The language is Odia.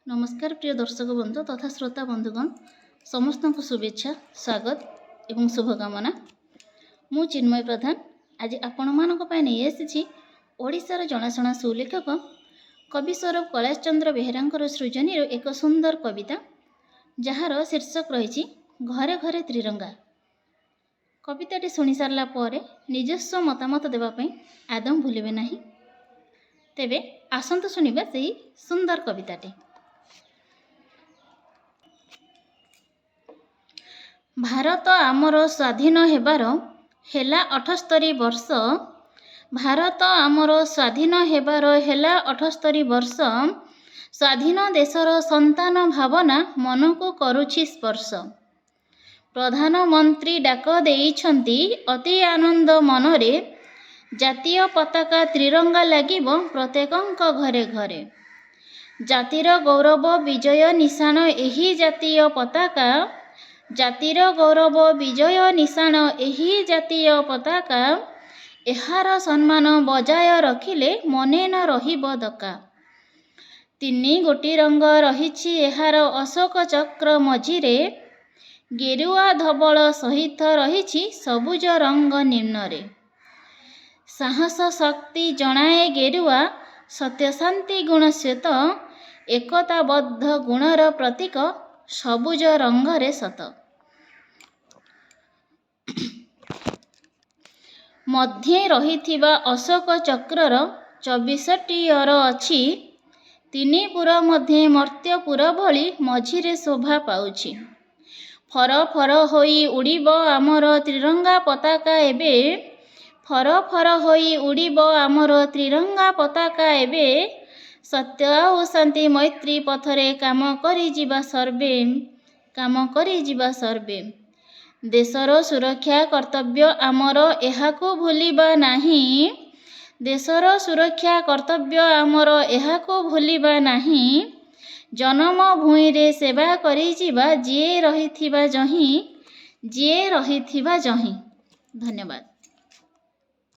ନମସ୍କାର ପ୍ରିୟ ଦର୍ଶକ ବନ୍ଧୁ ତଥା ଶ୍ରୋତା ବନ୍ଧୁଗଣ, ସମସ୍ତଙ୍କୁ ଶୁଭେଚ୍ଛା, ସ୍ୱାଗତ ଏବଂ ଶୁଭକାମନା। ମୁଁ ଚିନ୍ମୟ ପ୍ରଧାନ ଆଜି ଆପଣମାନଙ୍କ ପାଇଁ ନେଇ ଆସିଛି ଓଡ଼ିଶାର ଜଣାଶୁଣା ସୁଲେଖକ କବି ସ୍ୱରୂପ କୈଳାସ ଚନ୍ଦ୍ର ବେହେରାଙ୍କର ସୃଜନୀର ଏକ ସୁନ୍ଦର କବିତା, ଯାହାର ଶୀର୍ଷକ ରହିଛି ଘରେ ଘରେ ତ୍ରିରଙ୍ଗା। କବିତାଟି ଶୁଣି ସାରିଲା ପରେ ନିଜସ୍ୱ ମତାମତ ଦେବା ପାଇଁ ଆଦୌ ଭୁଲିବେ ନାହିଁ। ତେବେ ଆସନ୍ତୁ ଶୁଣିବା ସେହି ସୁନ୍ଦର କବିତାଟି। ଭାରତ ଆମର ସ୍ୱାଧୀନ ହେବାର ହେଲା 78 ବର୍ଷ। ଭାରତ ଆମର ସ୍ୱାଧୀନ ହେବାର ହେଲା 78 ବର୍ଷ। ସ୍ୱାଧୀନ ଦେଶର ସନ୍ତାନ ଭାବନା ମନକୁ କରୁଛି ସ୍ପର୍ଶ। ପ୍ରଧାନମନ୍ତ୍ରୀ ଡାକ ଦେଇଛନ୍ତି ଅତି ଆନନ୍ଦ ମନରେ, ଜାତୀୟ ପତାକା ତ୍ରିରଙ୍ଗା ଲାଗିବ ପ୍ରତ୍ୟେକଙ୍କ ଘରେ ଘରେ। ଜାତିର ଗୌରବ ବିଜୟ ନିଶାଣ ଏହି ଜାତୀୟ ପତାକା, ଜାତିର ଗୌରବ ବିଜୟ ନିଶାଣ ଏହି ଜାତୀୟ ପତାକା, ଏହାର ସମ୍ମାନ ବଜାୟ ରଖିଲେ ମନେ ନ ରହିବ ଦକା। ତିନି ଗୋଟି ରଙ୍ଗ ରହିଛି ଏହାର ଅଶୋକ ଚକ୍ର ମଝିରେ, ଗେରୁଆ ଧବଳ ସହିତ ରହିଛି ସବୁଜ ରଙ୍ଗ ନିମ୍ନରେ। ସାହସ ଶକ୍ତି ଜଣାଏ ଗେରୁଆ, ସତ୍ୟ ଶାନ୍ତି ଗୁଣ ଶ୍ୱେତ, ଏକତାବଦ୍ଧ ଗୁଣର ପ୍ରତୀକ ସବୁଜ ରଙ୍ଗରେ ସତ। ମଧ୍ୟେ ରହିଥିବା ଅଶୋକ ଚକ୍ରର 24ଟି ଅର ଅଛି, ତିନି ପୁର ମଧ୍ୟେ ମର୍ତ୍ତ୍ୟପୁର ଭଳି ମଝିରେ ଶୋଭା ପାଉଛି। ଫର ଫର ହୋଇ ଉଡ଼ିବ ଆମର ତ୍ରିରଙ୍ଗା ପତାକା ଏବେ, ଫର ଫର ହୋଇ ଉଡ଼ିବ ଆମର ତ୍ରିରଙ୍ଗା ପତାକା ଏବେ, ସତ୍ୟ ଆଉ ଶାନ୍ତି ମୈତ୍ରୀ ପଥରେ କାମ କରିଯିବା ସର୍ବେ, କାମ କରିଯିବା ସର୍ବେ। ଦେଶର ସୁରକ୍ଷା କର୍ତ୍ତବ୍ୟ ଆମର ଏହାକୁ ଭୁଲିବା ନାହିଁ, ଦେଶର ସୁରକ୍ଷା କର୍ତ୍ତବ୍ୟ ଆମର ଏହାକୁ ଭୁଲିବା ନାହିଁ, ଜନମ ଭୂଇଁରେ ସେବା କରିଯିବା ଯିଏ ରହିଥିବା ଯହିଁ, ଯିଏ ରହିଥିବା ଯହିଁ। ଧନ୍ୟବାଦ।